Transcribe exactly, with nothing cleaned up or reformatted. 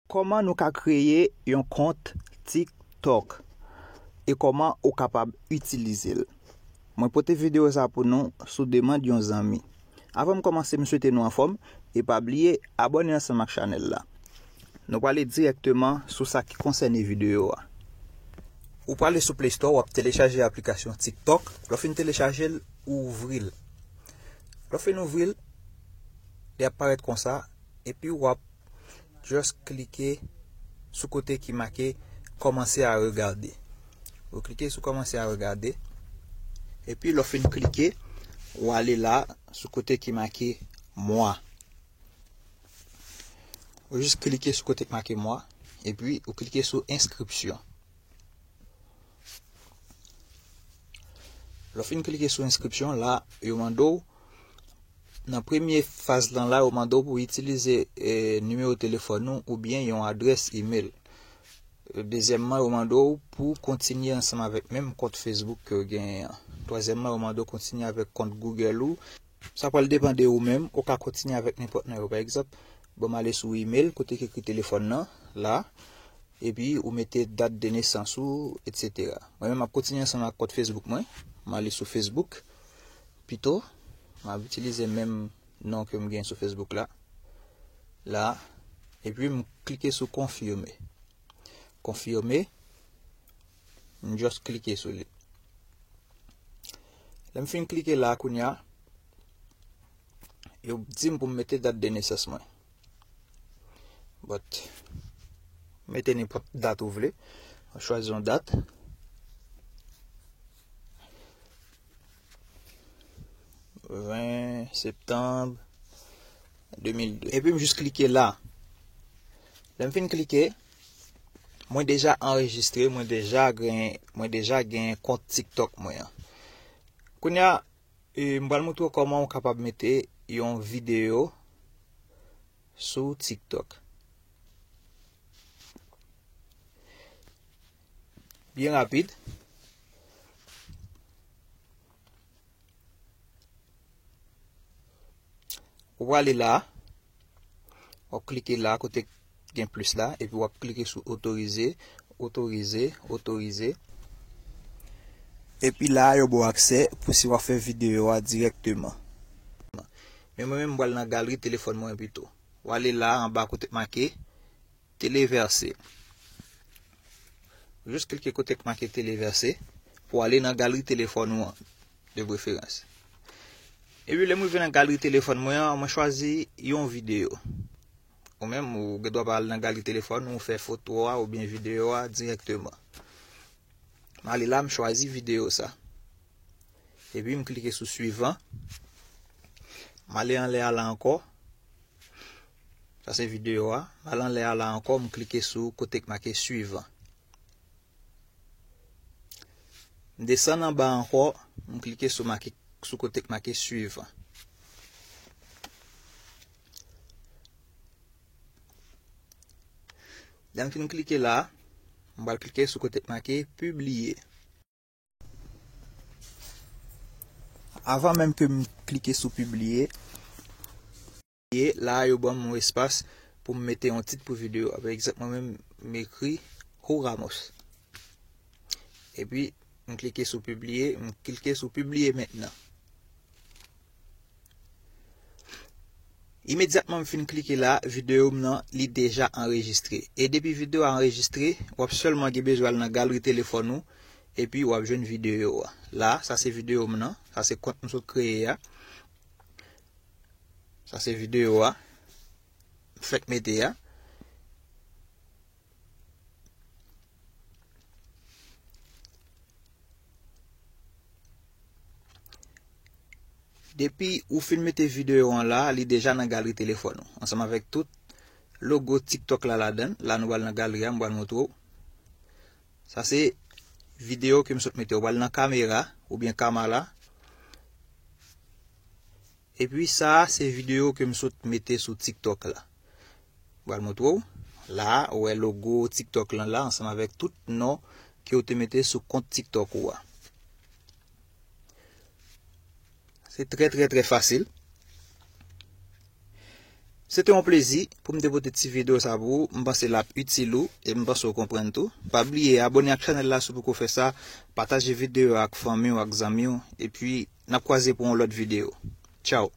Kòman nou ka kreye yon kont TikTok e kòman ou kapab itilize l? Mwen pote videyo sa pou nou sou demann yon zanmi. Avan m kòmanse, m swete nou anfòm e pa bliye abòne ansanm ak chanèl la. Nou prale dirèkteman sou sa ki konsène videyo a. Ou prale sou Play Store, w ap telechaje aplikasyon TikTok. Lè w fin telechaje l, ou ouvri l. Lè w fin ouvri l, li ap parèt konsa, epi w ap just klike sou kote ki make Commencer à regarder. Ou klike sou Commencer à regarder. Epi lè w fin klike, ou ale la sou kote ki make Moi. Ou jis klike sou kote ki make Moi. Epi ou klike sou Inscription. Lè w fin klike sou Inscription, la, yo mande w, nan premye faz lan la, yo mande w pou w itilize eh, nimewo telefòn ou oubyen yon adrès email. Dezyèmman, yo mande w pou w kontinye ansanm avèk menm kont Facebook ke w genyen an. Twazyèmman, yo mande w kontinye avèk kont Google ou. Sa pral depann de ou menm, ou ka kontinye avèk nenpòt nan yo. Pa egzanp, bon, m ale sou email, kote ki ekri telefòn nan, la, epi ou mete dat de nesans ou, etsetera. Mwen menm, m ap kontinye ansanm ak kont Facebook mwen. M ale sou Facebook, pito, m ap itilize menm non ke m gen sou Facebook la, la, epi m klike sou konfime. Konfime, m just klike sou li. Lè m fin klike la kounye a, yo di m pou m mete dat de nesans mwen. But, mete nenpòt dat ou vle. Chwazi yon dat. Ven septanm de mil de. Epi m jis klike la. Lè m fin klike, mwen deja anrejistre, mwen deja gen, mwen deja gen kont TikTok mwen an. Kounye a, e, m pral montre w kòman w kapab mete yon videyo sou TikTok. Byen rapid. Ou prale la, w ap klike la kote gen plis la, epi w ap klike sou otorize, otorize, otorize. Epi la, yo ba w aksè pou si w ap fè videyo a dirèkteman. Men mwen menm, m pral nan galri telefòn mwen pito. W ale la, anba kote k make, Téléverser. Jis klike kote k make Téléverser pou ale nan galri telefòn ou an, de preferans. Epi lè m rive nan galri telefòn mwen an, mwen chwazi yon videyo. Ou menm, ou gen dwa pa al nan galri telefòn ou, fè foto a oubyen videyo a dirèkteman. M ale la, m chwazi videyo sa. Epi m klike sou suivant. M ale anlè a la ankò. Sa se videyo a. M al anlè a la ankò, m klike sou kote k make suivant. M desann anba ankò, m klike sou make, sou kote k make suivant. Lè m fin klike la, m pral klike sou kote k make pibliye. Avan menm ke m klike sou pibliye, la yo ban m yon espas pou m mete yon tit pou videyo a. Pa egzanp, mwen menm, m ekri Ho Ramos. Epi, m klike sou pibliye, m klike sou pibliye mentnan. Imedyatman m fin klike la, videyo m nan, li deja anrejistre. E depi videyo a anrejistre, w ap sèlman gen bezwen al nan galri telefòn ou, epi w ap jwenn videyo a. La, sa se videyo m nan, sa se kont m sot kreye a. Sa se videyo a, m fèk mete a. Depi ou fin mete videyo an la, li deja nan galri telefòn ou, ansanm avèk tout logo TikTok la ladan l. La nou pral nan galri a, m pral montre w. Sa se videyo ke m sot mete. Ou pral nan kamera, oubyen kamera. Epi sa se videyo ke m sot mete sou TikTok la. M pral montre w. La, ou wè logo TikTok lan la, ansanm avèk tout non ke w te mete sou kont TikTok ou a. Se trè, trè, trè fasil. Se te yon plezi pou m te pote ti videyo sa pou ou. M panse l ap itil ou e m panse w konprann tou. Pa bliye abòne ak chanèl la si w poko fè sa, pataje videyo a ak fanmi w, ak zanmi w, epi n ap kwaze pou yon lòt videyo. Tchaw!